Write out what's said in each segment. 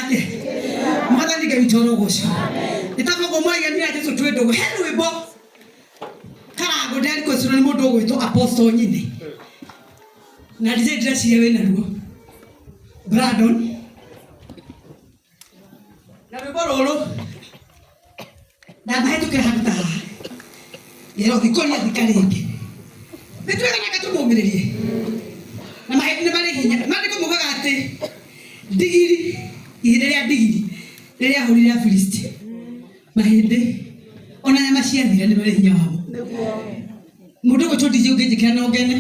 Yake. Mwathani Ngai witũ arogocwo. Nĩtaboguo mwaraiganire na Jesu twĩ ndũgũ. He rwĩmbo karangũ nderikũcirwo nĩ mũndũ ũgwĩtwo Apostle Nyine. Na ndije ndĩreciria wĩna ruo. Brandon. Na rwĩmbo rũrũ ndamahĩtũkĩra handũ ta haha ngĩrwo thikũria thika rĩngĩ nĩ twĩranaga tũmũmĩrĩrie na mahĩndĩ nĩ marĩ hinya. Maandĩko maugaga atĩ ndigiri, ihĩndĩ rĩa ndigiri rĩrĩa ahũrire Afilisti, mahĩndĩ ona nyama ciathira nĩ marĩ hinya wamo. Mũndũ ũgwĩtwo DJ ũngĩnjĩkĩra no ngene.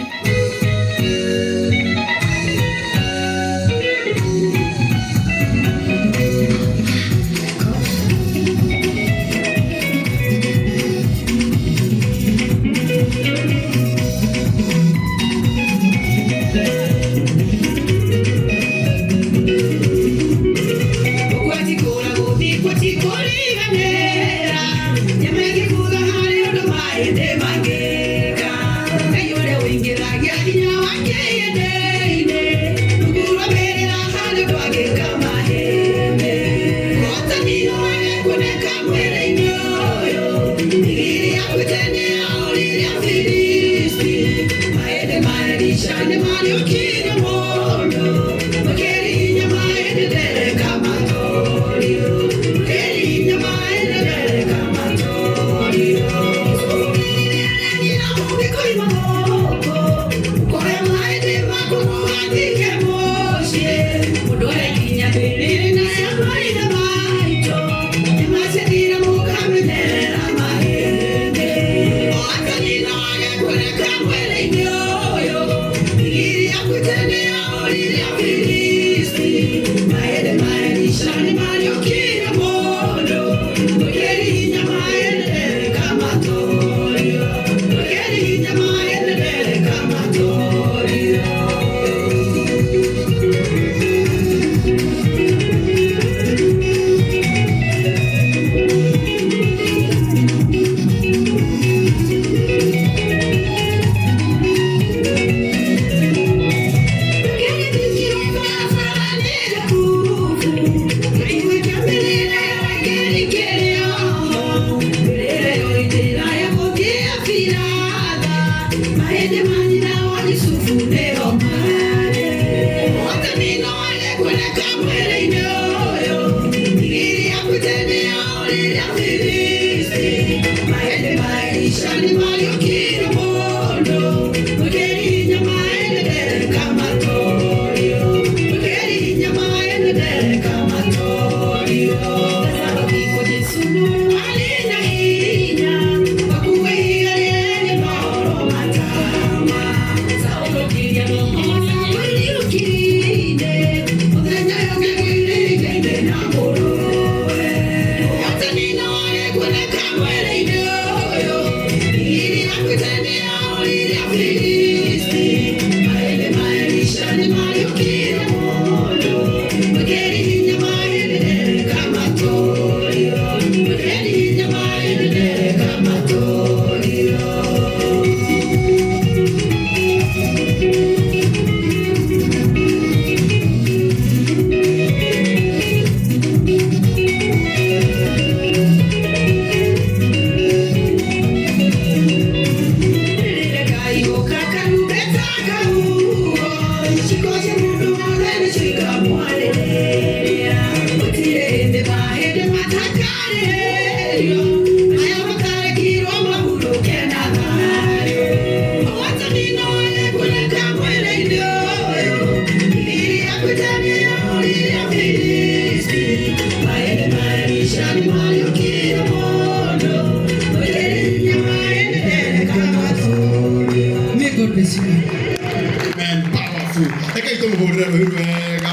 May God bless you. Amen. Powerful. Reke tũmũhũrĩre rũhĩ wega.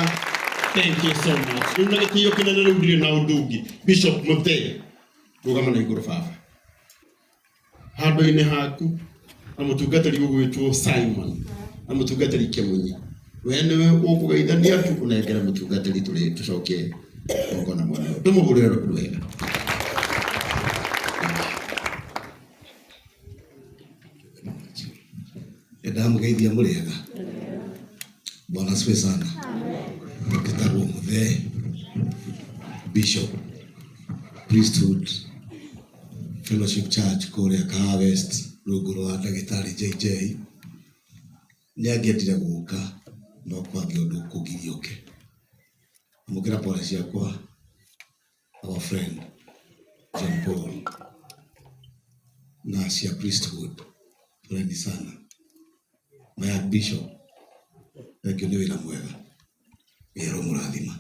Thank you so much. Rĩu na gĩtĩo kĩnene rĩu ndirĩ na ũndũ ũngĩ. Bishop Mũtee, rũgama na igũrũ baba. Handũ-inĩ haku na mũtungatĩri ũgwĩtwo Simon na mũtungatĩri Kĩmunyi. We nĩwe ũkũgeithania tu ũnengere mũtungatĩri tũrĩ tũcoke igongona mwena ũyũ. Tũmũhũrĩre rũhĩ wega. Ndamũgeithia mũrĩ ega. Bwana asifiwe sana. Ngĩtagwo Mũthee. Bishop Priesthood Fellowship Church kũrĩa Kahawa West rungu rwa ndagĩtarĩ JJ nĩ angĩendire gũka no kwangĩ ũndũ kũgiria oke. Amũkĩra pole ciakwa our friend John Paul na cia Priesthood, poleni sana. My Bishop, thengio nĩ wĩra mwega, Ngai aromũrathima.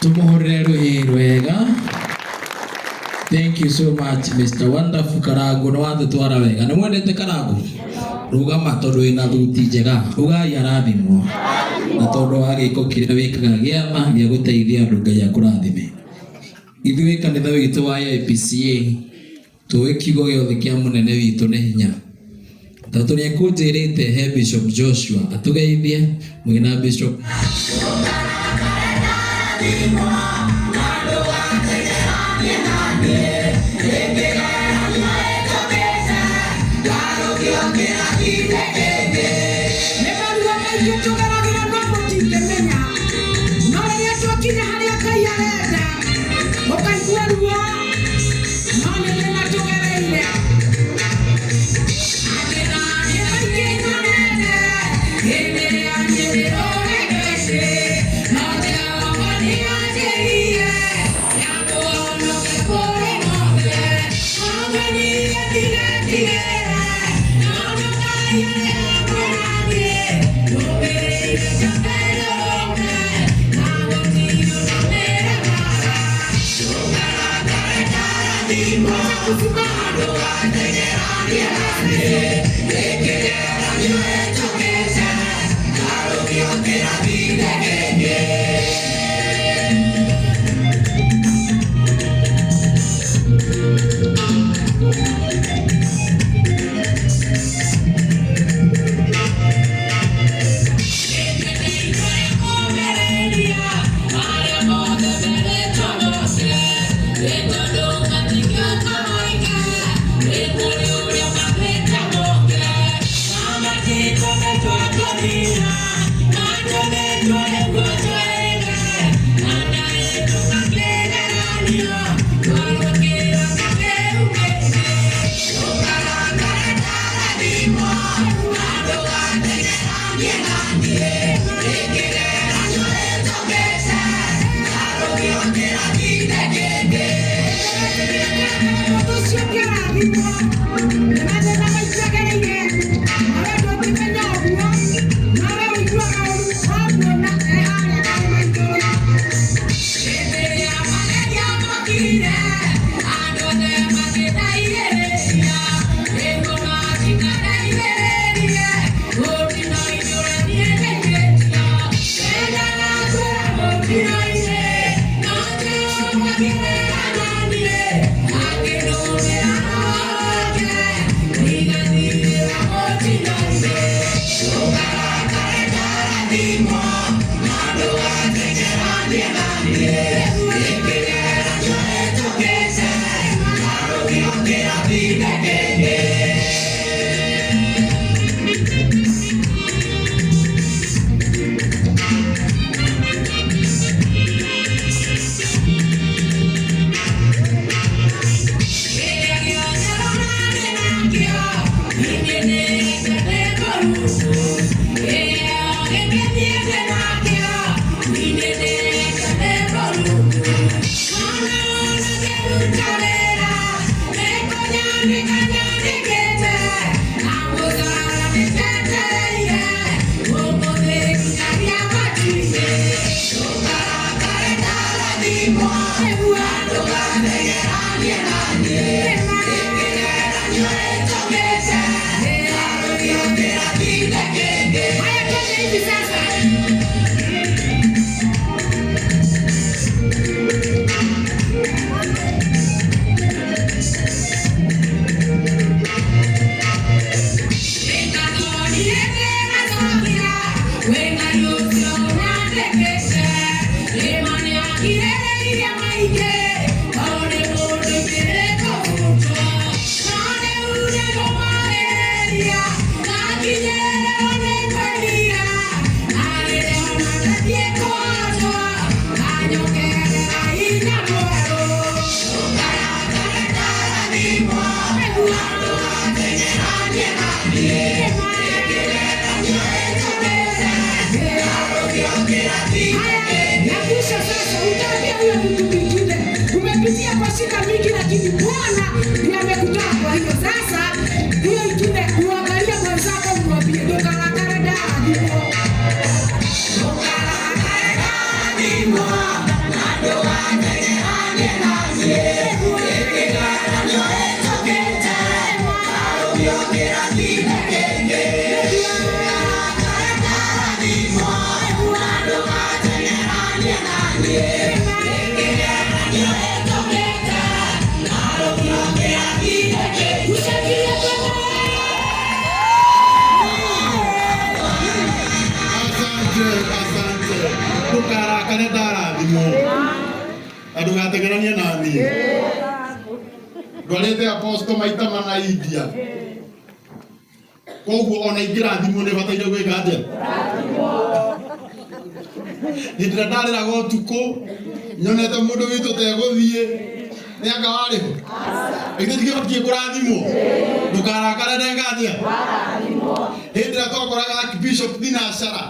Tumuhurire ruhi rwega. Thank you so much Mr. Wonderful Karangu, nĩ watũtwara wega. Nĩ mwendete Karangu? Rũgama tondũ wĩna thuti njega, ugai arathimwo na tondũ wa gĩko kĩrĩa wĩkaga gĩama gĩa gũteithia andũ, Ngai akũrathime. Ithuĩ kanitha witũ wa AIPCA tũĩ kiugo gĩothe kĩa mũnene witũ nĩ hinya, tondũ nĩ ekũnjĩrĩte he Bishop Joshua atũgeithie mwĩna Bishop. Nĩ maruo maingĩ tũgeragĩra no mũtingĩmenya, no rĩrĩa twakinya harĩa Ngai arenda ũkaigua ruo, no nĩ thĩna tũgereire. Nĩ maingĩ nyonete hĩndĩ ĩrĩa nyĩrĩrũrĩrĩci, no Jehova nĩanjĩrire ya kũhonokia kũrĩ mothe. Mwathani atigetigĩre, tondũ Ngai arĩ hamwe na niĩ. Nũmĩrĩire njoke ndũrũme, na gũtirĩ ũndũ ndĩremaga. Tũkarakare ndarathimwo, ndũgategeranie na niĩ. Gĩkĩgeranio hĩtũkĩte, ndarũgio kĩrathi-inĩ kĩngĩ. Ũcio kĩrathimwo nĩ mathĩna maingĩ agereire, nawe ndũngĩmenya ũguo, nawe ũiguaga ũru wamuona e harĩa karĩma igũrũ. Hĩndĩ ĩrĩa mageria mokire, andũ othe makĩndaihĩrĩria, nĩguo matikanaihĩrĩrie, gũtino itũra niĩ ndeithĩrie. Haya, na kisha sasa utaambia huyo mtu mwingine, umepitia kwa shida mingi, lakini Bwana ndiye amekutoa. Kwa hiyo sasa, hiyo ingine uangalie mwenzako, umwambie ndukarakare ndarathimwo, ndukarakare ndarathimwo, na ndũgateng'eranie na niĩ, kĩgeranio hĩtũkĩte, karũgio kĩrathimo kĩngĩ, ndukarakare ndarathimwo, na ndũgateng'eranie na niĩ, kĩgeranio hĩtũkĩte, karũgio kĩrathimo kĩngĩ. Ushangilie Bwana. Asante, asante. Ndukarakare ndarathimwo na ndugateng'eranie na niĩ. Ndwarĩte apostle maita mana India, koguo ona ingĩrathimwo nĩ bataire gwĩka atĩa? Hĩndĩ ĩrĩa ndarĩraga ũtukũ nyonete mũndũ witũ tegũthiĩ nĩ anga warĩ ho, githĩ ndigĩbatiĩ kũrathimwo? Ndũkarakare ndeka atĩa? Hĩndĩ ĩrĩa twakoraga Archbishop Thinacara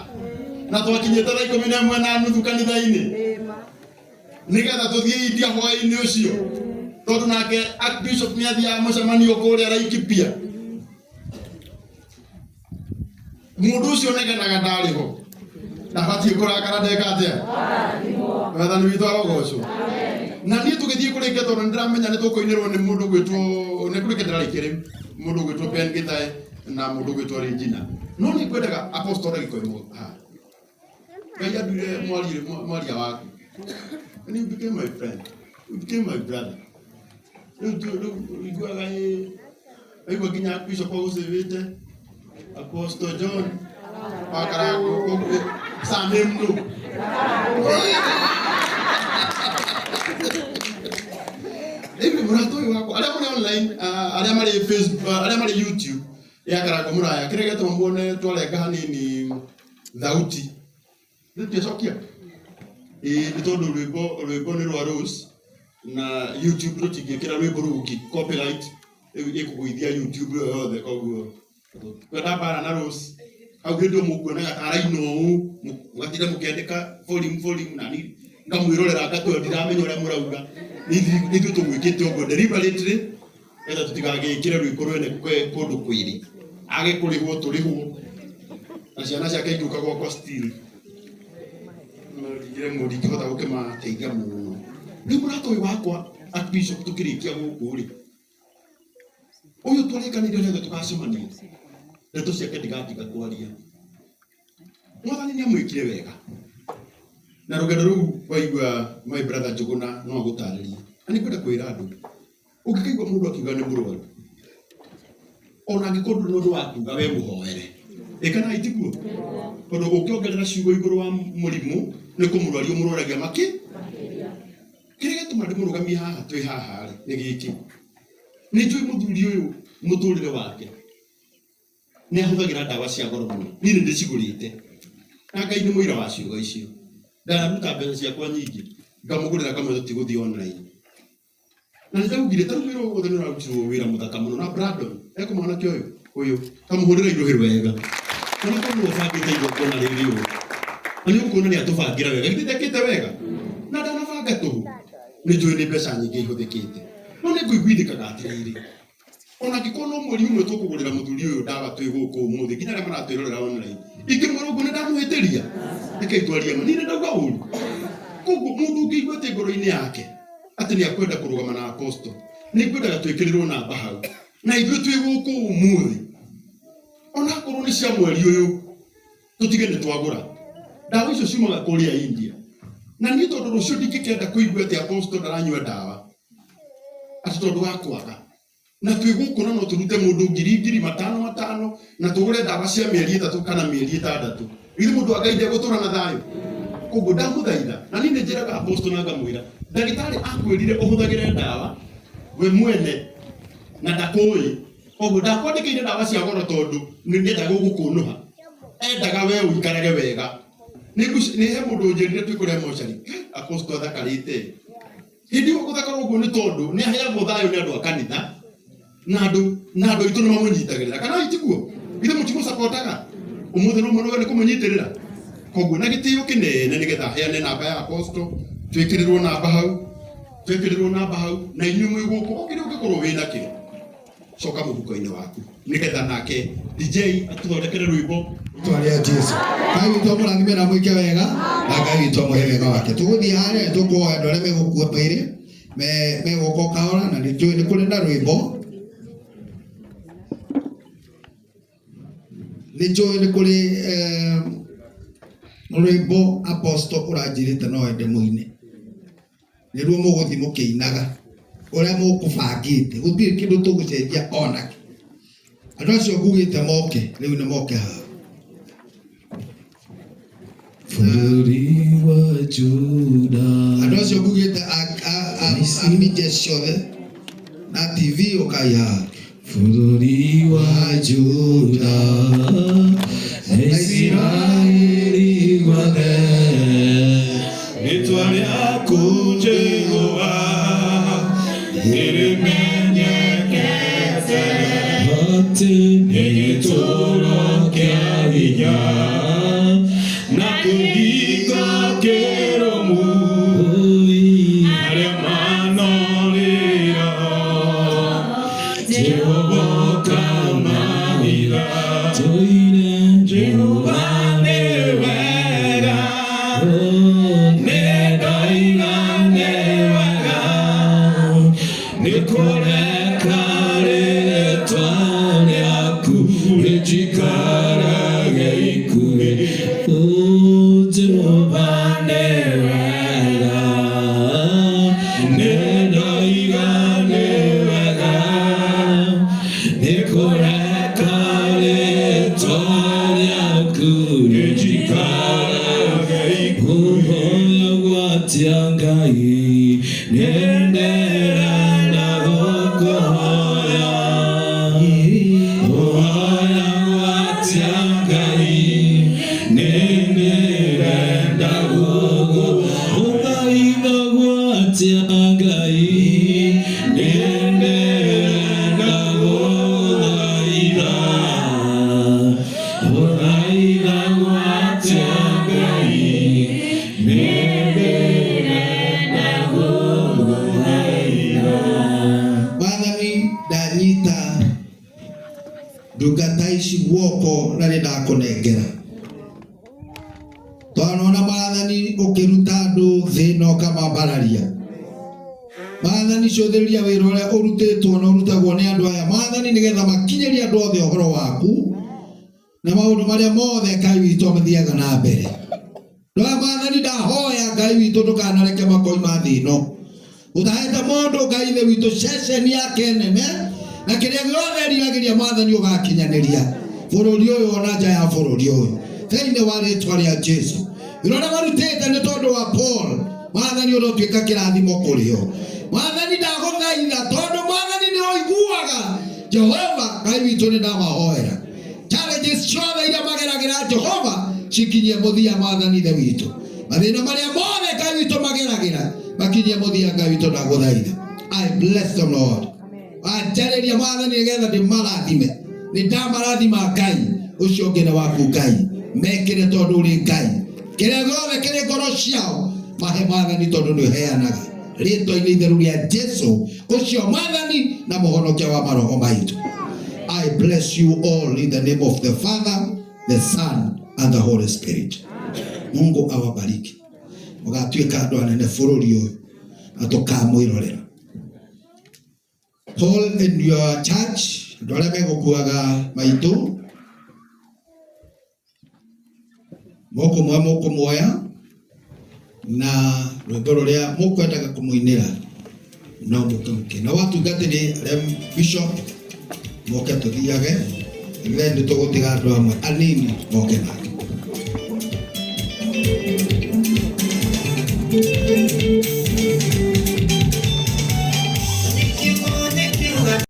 na twakinyĩte thaa 11:30 kanitha-inĩ nĩgetha tũthiĩ India hwaĩ-inĩ ũcio, tondũ nake Archbishop nĩ athiaga mũcemanio kũrĩa Laikipia, mũndũ ũcio negenaga ndarĩ ho, ndabatiĩ kũrakara ndeka atĩa? Mwathani witũ arogocwo. Na niĩ tũgĩthiĩ kũrĩkia, tondũ nĩ ndĩramenya nĩ tũkũinĩrwo nĩ mũndũ gwĩtwo, nĩ kũrĩkia ndĩrarĩkia rĩu, mũndũ gwĩtwo Ben Gĩtae na mũndũ gwĩtwo Regina, no nĩ ngwendaga apostle ndagĩka ĩmwe haha. Ngai anduire mwaria mwaria waku and you became my friend, you became my brother. Rĩu rĩu iguaga ĩ aigua nginya bishop agũcĩvĩte Apostle John Wakarango, koguo surname nũ? Rĩu mũrata ũyũ wakwa, arĩa mũrĩ online, arĩa marĩ Facebook, arĩa marĩ YouTube ya Karango Mũraya, kĩrĩa gĩatũma muone twarenga hanini thauti rĩu tiacokia ĩĩ nĩ tondũ rwĩmbo nĩ rwa Rose na YouTube rũtingĩkĩra rwĩmbo rũngĩ, copyright rĩu ĩkũgũithia YouTube ĩyo yothe. Koguo kwenda mbara na Rose hau hĩndĩ ĩyo mũkuonaga ta araina ũũ, mũgatinda mũkĩandĩka volume volume, na ni ngamwĩrorera ngatũra ndiramenya ũrĩa mũrauga. Nĩ ithuĩ tũmwĩkĩte ũguo deliberately getha tũtigagĩkĩre rwĩmbo rwene kũndũ kwĩrĩ, age kũrĩhwo tũrĩhwo na ciana ciake ingĩũka gwakwa still no ndingĩremwo, ndingĩhota gũkĩmateithia mũno. Rĩu mũrata ũyũ wakwa Archbishop, tũkĩrĩkia gũkũ rĩ, ũyũ twarĩkanĩire rĩothe tũgacemania, ndeto ciake ndigatiga kwaria. Mwathani nĩ amwĩkire wega na rũgendo rũu waigua my brother Njũgũna no agũtarĩrie. Na nĩ ngwenda kwĩra andũ, ũngĩkaigua mũndũ akiuga nĩ mũrwaru, ona angĩkorwo ndũrĩ na ũndũ wa kuga, we mũhoere ĩ kana itiguo, tondũ ũngĩongerera ciugo igũrũ wa mũrimũ nĩ kũmũrwaria ũmũrwaragia makĩ. Kĩrĩa gĩatũma ndĩmũrũgamie haha twĩ haha rĩ nĩ gĩkĩ: nĩ njũĩ mũthuri ũyũ mũtũrĩre wake nĩ ahũthagĩra ndawa cia goro mũno. Niĩ nĩ ndĩcigũrĩte na Ngai nĩ mũira wa ciugo icio. Ndanaruta mbeca ciakwa nyingĩ ngamũgũrĩra, ngamwĩra tũtigũthiĩ online, na nĩ ndaugire ta rĩu wĩra ũyũ wothe nĩ ũrarutirwo wĩra mũthaka mũno na Brandon eko mwanake ũyũ ũyũ, kamũhũrĩra irũhĩ wega, ona korwo nĩwe ũbangĩte igongona rĩrĩ ũũ, na nĩ ũkuona nĩ atũbangĩra wega. Githĩ ndekĩte wega na ndanabanga tũhũ? Nĩ njũĩ nĩ mbeca nyingĩ ihũthĩkĩte, no nĩ ngũiguithĩkaga atĩrĩrĩ, ona angĩkorwo no mweri ũmwe tũkũgũrĩra mũthuri ũyũ ndawa twĩ gũkũ ũmũthĩ, nginya arĩa maratwĩrorera online, ingĩmwĩra ũguo nĩ ndamũhĩtĩria? Rekei twarie ma, niĩ nĩ ndauga ũru. Koguo mũndũ ũngĩigua atĩ ngoro-inĩ yake atĩ nĩ akwenda kũrũgama na apostle, nĩ ngwendaga twĩkĩrĩrwo namba hau na ithuĩ twĩ gũkũ ũmũthĩ, ona akorwo nĩ cia mweri ũyũ, tũtige nĩ twagũra ndawa icio ciumaga kũrĩa India. Na niĩ tondũ rũciũ ndingĩkenda kũigua atĩ apostle ndaranyua ndawa atĩ tondũ wa kwaga, na twĩ gũkũ na no tũrute mũndũ ngiri ngiri matano matano na tũgũre ndawa cia mĩeri 3 kana mĩeri 6. Githĩ mũndũ wa Ngai ndegũtũra na thayũ? Koguo ndamũthaitha, na niĩ nĩ njĩraga apostle na ngamwĩra, ndagĩtarĩ akwĩrire ũhũthagĩre ndawa we mwene na ndakũĩ, koguo ndakwandĩkĩire ndawa cia goro tondũ nĩ ndendaga gũgũkũnũha, endaga we ũikarage wega. Nĩ he mũndũ ũnjĩrire twĩ kũrĩa mocarĩ, apostle athakarĩte hĩndĩ ĩyo gũthakara ũguo nĩ tondũ nĩ aheagwo thayũ nĩ andũ a kanitha na andũ aitũ nĩ mamũnyitagĩrĩra, kana itiguo? Ithe mũtimũcapotaga ũmũthĩ no mũnoge nĩ kũmũnyitĩrĩra. Koguo na gĩtĩo kĩnene nĩgetha heane namba ya apostle, twĩkĩrĩrwo namba hau, twĩkĩrĩrwo namba hau, na inyuĩ mwĩ gũkũ o kĩrĩa ũngĩkorwo wĩ nakĩo coka mũhuko-inĩ waku nĩgetha nake DJ atũthondekere rwĩmbo. Twaria Jesu. Ngai witũ amũrathime na mwĩke wega na Ngai witũ amũhe wega wake. Tũgũthiĩ harĩa tũkũhoya andũ arĩa megũkua mwĩrĩ megũka o kahora na nĩ njũĩ nĩ kũrĩ na rwĩmbo. Nĩ njũĩ nĩ kũrĩ rwĩmbo apostle ũranjĩrĩte no ende mũine. Nĩruo mũgũthiĩ mũkĩinaga ũrĩa mũkũbangĩte, gũtirĩ kĩndũ tũgũcenjia onakĩ. Andũ acio ngugĩte moke rĩu nĩ moke haha. Bũrũri wa Juda. Andũ acio ngugĩte a media ciothe na TV ũkai haha. Bũrũri wa Juda na Isiraeli guothe, rĩtwa rĩaku Jehova nĩrĩmenyekete, atĩ nĩ gĩtũũro kĩa hinya na kĩhingo kĩrũmu, arĩa manorĩra Jehova ũkamahitha. Tũine Jehova nĩ wega, nĩ ndoiga nĩ wega, nĩ kũreka rĩtwa rĩaku rĩnjikarage ikuhĩ. Jehova nĩ wega, nĩ ndoiga nĩ wega, nĩ kũreka rĩtwa rĩaku rĩnjikarage ikuhĩ. Ũhoya gwatia Ngai, nĩndĩrenda gũkũhoya. Ũhoya gwatia Ngai, nĩndĩrenda gũkũhoya. Ũthaitha gwatia Ngai, nĩndĩrenda gũthaitha. Ũthaitha gwatia Ngai, nĩndĩrenda gũgũthaitha. Mwathani ndanyita ndungata ici guoko na nĩ ndakũnengera. Twanona Mwathani ũkĩruta andũ thĩ na ũkamambararia. Mwathani cũthĩrĩria wĩra ũrĩa ũrutĩtwo na ũrutagwo nĩ andũ aya Mwathani, nĩgetha makinyĩrie andũ othe ũhoro waku na maũndũ marĩa mothe Ngai witũ mathiaga na mbere. Ndoya Mwathani ndahoya Ngai witũ ndũkanareke makoima thĩ ĩno ũtahete mũndũ Ngai ithe witũ ceceni yake nene na kĩrĩa gĩothe eriragĩria Mwathani ũgakinyanĩria bũrũri ũyũ ona nja ya bũrũri ũyũ thĩinĩ wa rĩtwa rĩa Jesu. Wĩra ũrĩa marutĩte nĩ tondũ wa Paul Mwathani ũrotuĩka kĩrathimo kũrĩ o. Mwathani ndagũthaitha tondũ Mwathani nĩ ũiguaga. Jehova Ngai witũ nĩ ndamahoera challenges ciothe iria mageragĩra Jehova cikinyie mũthia Mwathani ithe witũ. Mathĩna marĩa mothe Ngai witũ mageragĩra makinyie mũthia Ngai witũ ndagũthaitha. I bless the Lord. Wanjarĩria Mwathani nĩgetha ndĩmarathime. Nĩ ndamarathima Ngai ũcio ũngĩ nĩ waku Ngai. Mekĩre tondũ ũrĩ Ngai. Kĩrĩa gĩothe kĩrĩ ngoro ciao mahe Mwathani tondũ nĩ ũheanaga. Rĩtwa-inĩ itheru rĩa Jesu ũcio Mwathani na mũhonokia wa maroho maitũ. I bless you all in the name of the Father, the Son and the Holy Spirit. Mungu awabariki. Mũgatuĩka andũ anene bũrũri ũyũ na tũkamwĩrorera. Paul in your church, andũ arĩa megũkuaga maitũ mũkũmuoya mũkũmuoya na rwĩmbo rũrĩa mũkwendaga kũmũinĩra no mũke mũke na watungatĩri arĩa bishop moke tũthiage, then nĩ tũgũtiga andũ amwe anini moke nake.